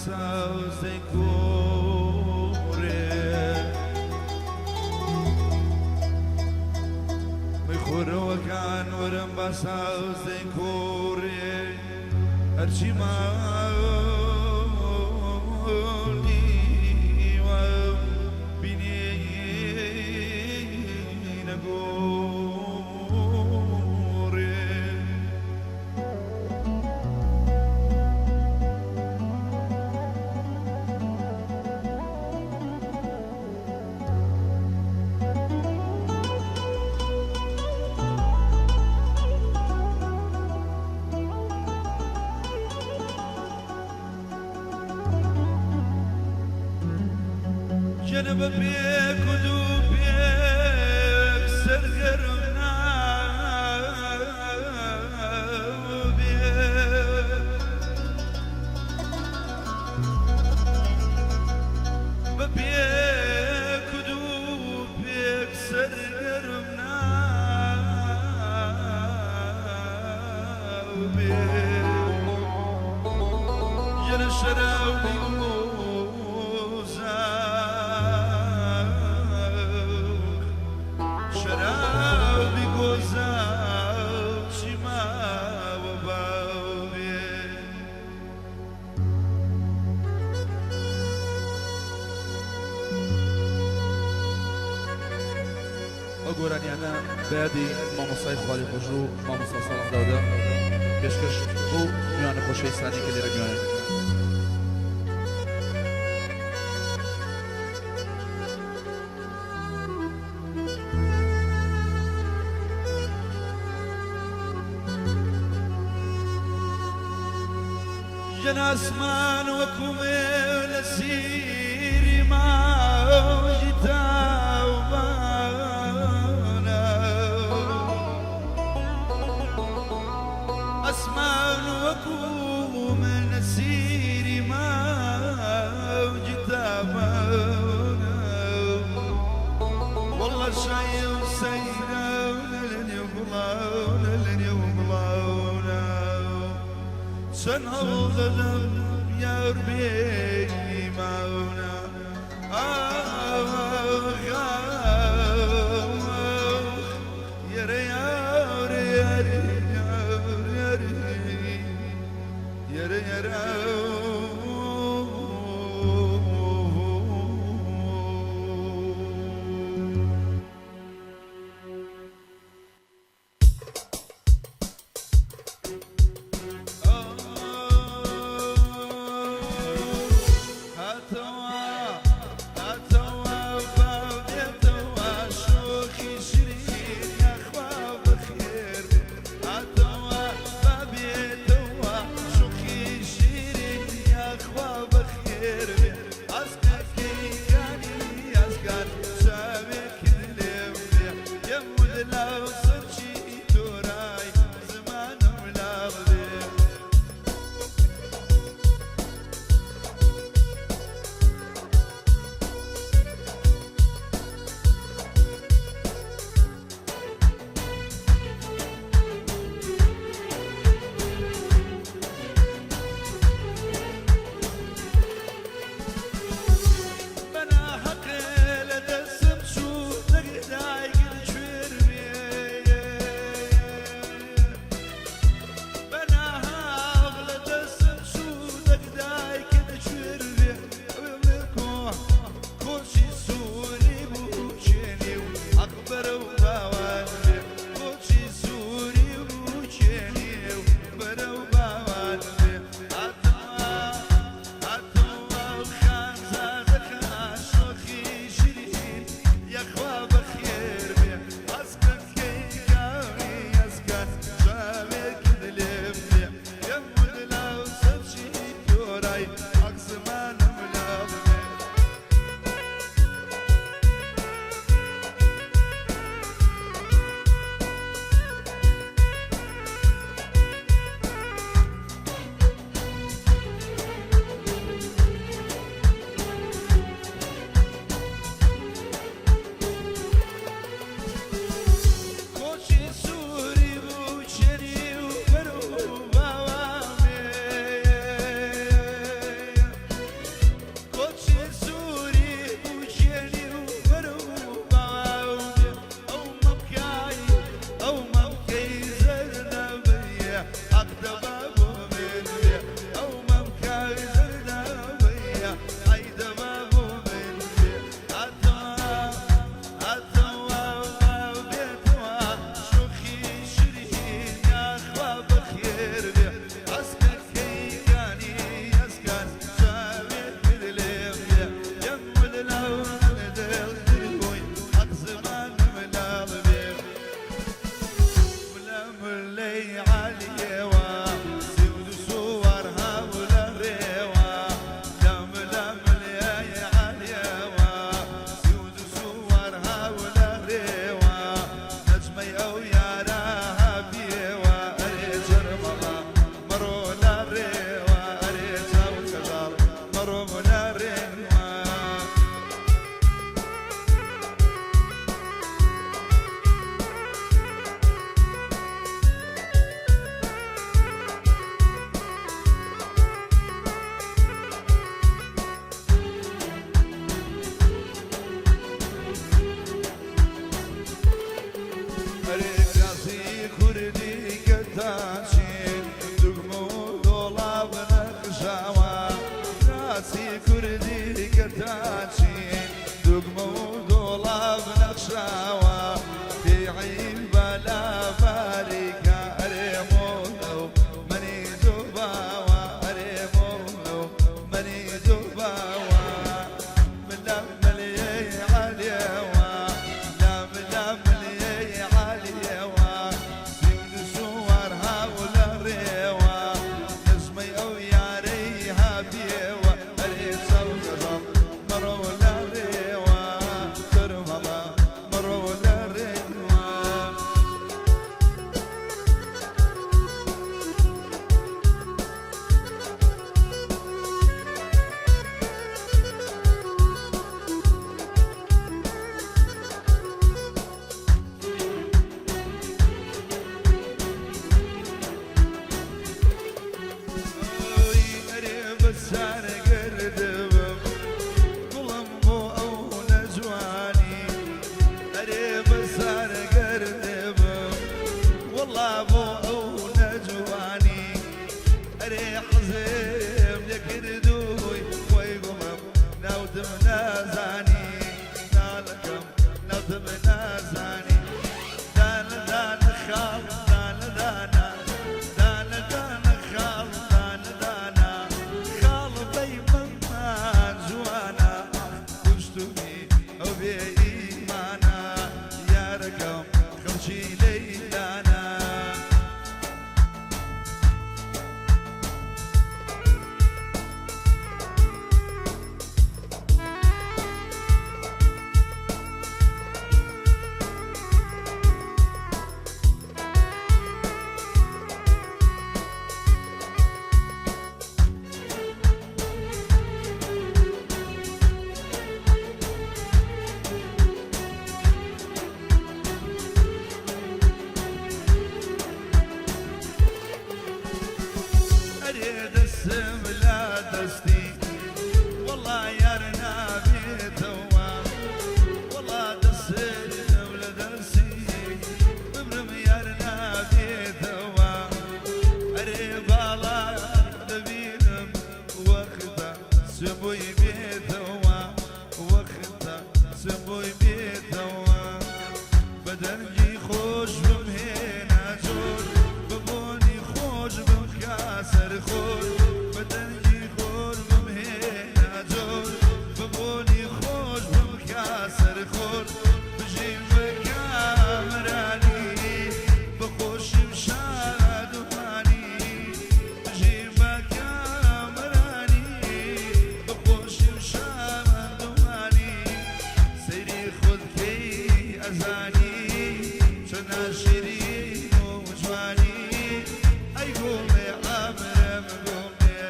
بە سەوزەی کوڕێ خۆرەوەکان وەرم بە سەوزەی کوڕێ هەرچی ماڵیوە بینێنە گۆڕێ. ژنە بە پێک و دوو پێک سەرگەرم نابێ. بە پێک و دوو پێک سەرگەرم نابێ. ژنە شەراوی گۆزاخ، شەراوی گۆزاخ چی ماوە باوێ. ئەو گۆرانیانە بە یادی مامۆستای خواری خۆشڕوو مامۆستا ساڵح داودە پێشکەش بەو میوانە خۆشەویستانەی کە لێرە میوانن. ژن ئاسمان وەکو مێ لە سیری ماوژی تاوبانە. ئەسمان وەکو من لە سیری ماوجی تاوبانە. والله شای و سەیرە لە نێو گوڵاونە، لە نێو گوڵاونە. چەند هەوڵ دەدەم یار بێ ماونە. ئاخ یارە یارە یارە یارە یارە یارە. هاتەوە هاتەوە باو دێتەوە. خەڵکی لەیلانە. ئەرێ دەستم لە دەستی وەڵا یار نابێتەوە، وەڵا دەستم لە دەستی بمرم یار نابێتەوە. ئەرێ باڵا دەبینم وەختە سوێن بۆی بێتەوە، وەختە سوێن بۆی بێتەوە. بە دەنگی خۆش بمهێنە جۆر، بە بۆنی خۆش بمکە سەرخۆر، بە دەنگی خۆش بمهێنە جۆر، بە بۆنی خۆش بمکە سەرخۆر. بژیم بە کامەرانی، بە خۆشیم شادومانی، بژیم بە کامەرانی، بە خۆشیم شادومانی. سەیری خۆت کەی ئەزانی چەند ناشرین و جوانی، ئەی گوڵێ عەمرم گوڵێ.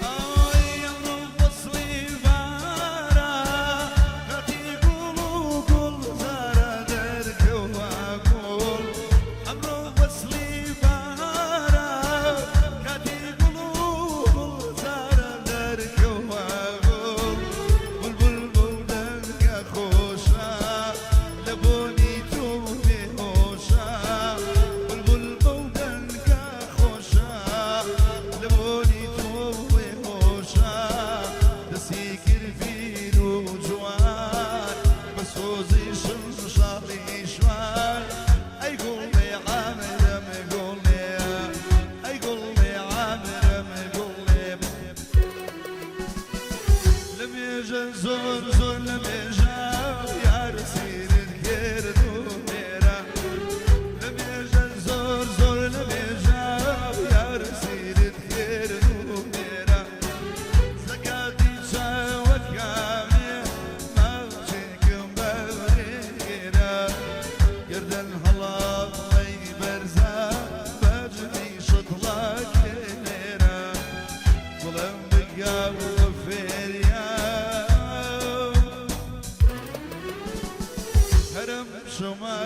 ئای ئەمڕۆ فەسڵی بارە، کاتی گوڵ و گوڵزارە، دەرکەوە گوڵ. ئەمڕۆ فەسڵی بارە، کاتی گوڵ و گوڵزارە، دەرکەوە گوڵ. بولبول بەو دەنگە خۆشە، لە بۆنی تۆ بێهۆشە، بولبول بەو دەنگە خۆشە، لە بۆنی تۆ بێهۆشە. دەستی کرد پیر و جوان، بە سۆزی شمشاڵی شوان. ئەی گوڵێ عامرم گوڵێ، ئەی گوڵێ عامرم گوڵێ. لە مێژە زۆر زۆر لە مێژە، یار سیرت کرد و لێرە. لە مێژە زۆر زۆر لە مێژە، یار سیرت کرد و لێرە. زەکاتی چاوەکانێ ماچێکم بەرێرە، گردن هەڵاڵەی بەرزە بەجلی شتڵاکێرە. گوڵم بگا و فێریا هەرم شما.